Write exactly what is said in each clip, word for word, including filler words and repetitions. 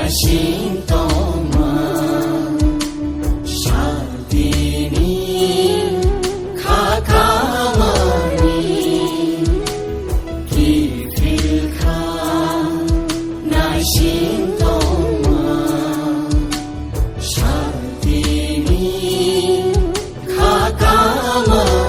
Sintoma, Shantini, Khakamani, Kifilkha, Naisintoma, Shantini, Khakamani.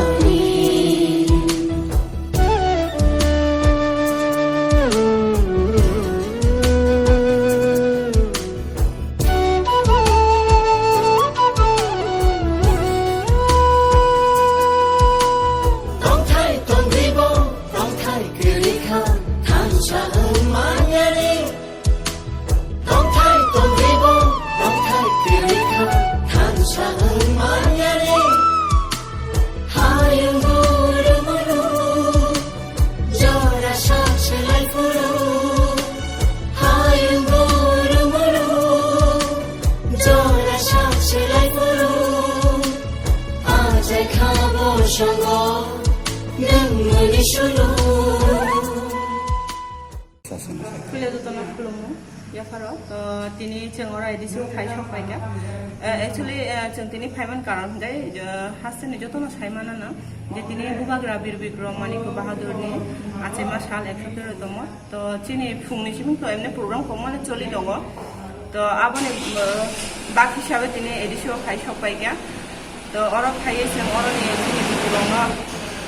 Tongthai tongribo, tongthai kwrwikha, thansa wng manyani. Tongthai tongribo, tongthai kwrwikha, thansa wng manyani. Hayung guru muru, jora sak selai phuru. Hayung guru muru, jora sak selai phuru. Ajai khabo songo, nwng muni sulu. Puila jotono khulumung, yapharo. To tini chwng oro A D C o phai sok paikha. Eh, actually, eh, chwng tini phaiman karon hwnkhe, eh, hasteni jotono saimanano je tini Bubagra Bir Bikram Manik Bahadur ni achaima sal ekso tero tomo. To chini phungni simi to emne program komane choli tongo. To aboni, eh, bak hisabe tini A D C o phai sok paikha. To oro phaiwi chwng oroni chini bwrwirokno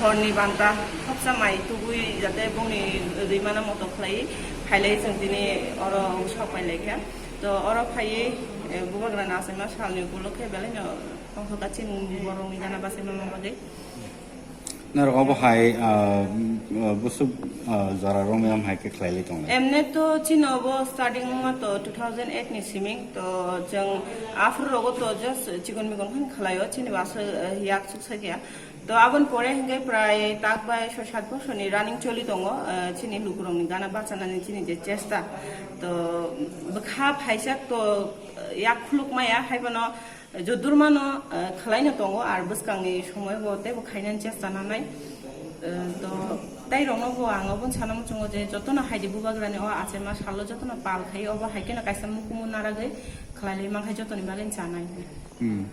horni banta khopsa mai tubui jate bongni rwimano moto khlaiwi phailai chwng tini oro sok pai laikha. To oro phaiwi, eh, Bubagrani achaima salni upolokhe belaino tongthokha chini borokni gana bachaima bagwi. Norok obo hai, ah, mm, ah, busuk, ah, jora romwi am hai khe khlailai tongo. Emne to chini obo starting wngma to two thousand eight ni siming to chwng aphuru rogo to just chikon mikon khan khlaio chini basa, eh, yak suk sakya. To aboni pore hwnkhe prai tak bai soi sat bosorni running choli tongo, eh, chini lukurokni gana bachanani chini je chesta. To bwkha phaisa to, eh, yak khuluk maya haibono Jodurmano, eh, khwlaino tongo, ar bwskangni somoibo teibo khainani chesta nanai. Eh, to, tei rokno bo ang obo sana muchungo je jotono haidi Bubagrani o achaima salo jotono pal khai, obo hai kheno kaisa mukumu naragwi khwlailai mankhai jotoni bagwi chanai. Hmm.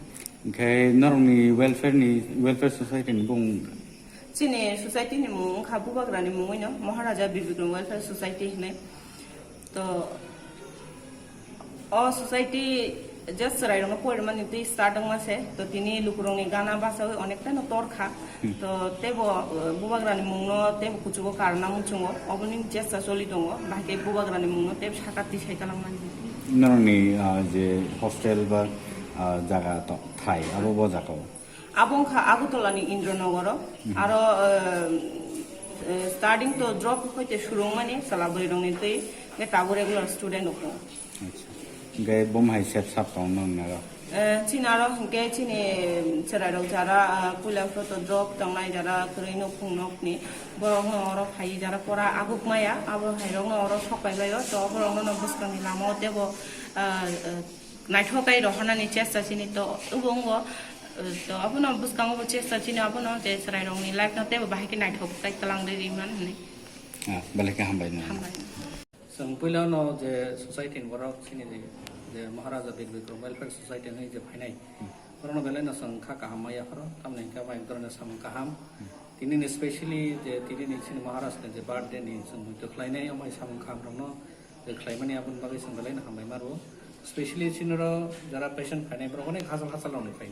Hwnkhe norokni welfare ni, welfare society ni bung? Chini society ni mung wngkha Bubagrani mungwino Maharaja Bir Bikram Welfare Society hinwi. To, o society just chwrairokno porimani twi start wngma se. To, tini lukurokni gana bachawi onekta no torkha. Hmm. To, teibo, uh, Bubagrani mungno teibo kuchugo karna muchungo. Oboni chesta choli tongo. Bahai khe Bubagrani mungno teibo saka tisai talangmani. Norokni, uh, je hostel ba, uh, jaga to thai, abo bo jaga o? Abo wngkha Agartala ni Indranogoro. Mhm. Aro, eh, eh, starting to drop hoite surungmani chwla bwrwi rokni twi, hwnkhe tabuk regular student rok tongo. Acha. Hwnkhe bom hai sep sap tong nang naro? Eh, chini aro hwnkhe chini chwrai rok jara, ah, puila photo drop tongnai jara kwrwi nukhung nokni borok no oro phai jara pora aguk maya abo hai rok no oro sok pai bai o to borok no bwskang ni lama o tebo, ah, ah, Naithok kai rohornani chesta chini to obo wngo, eh, to abono bwskango bo chesta chini abono je chwrairokni life no teibo bahai khe naithok kai twlang rwi man hwnwi. Ah, belai khe hambai nang. Hambai. Chwng puilano je society ni borok chini je, je Maharaja Bir Bikram Welfare Society hwnwi je phainai, hmm, borokno belai no chwng kha kaham ma yapharo, tamni hwnkhe abo ek dhoroner samung kaham. Hmm. Tini ni specially je tini ni chini Maharaj ni je birthday ni chwng muitu khlainai, omo hai samung kaham rokno je khlaimani aboni bagwi chwng belai no hambai ma rwo. Specially chini oro jara patient phainai borok onek hachal hachal rokni phai.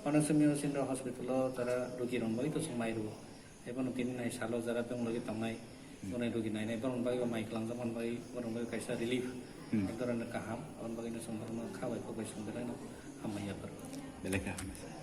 Onek somyo chini oro hospital o jara rogi rokni bagwi to chwng mai rwo. Ebono tini nai salo jara beng logi tongnai, hmm, bonai rogi nainai borokni bagwi bo mai kwlangjak mani bagwi borokni bagwi kaisa relief, hmm, ek dhoroner kaham. Aboni bagwi no chwng borokno kha bai kok bai chwng belai no hambai ya pharo. Belai khe hambai.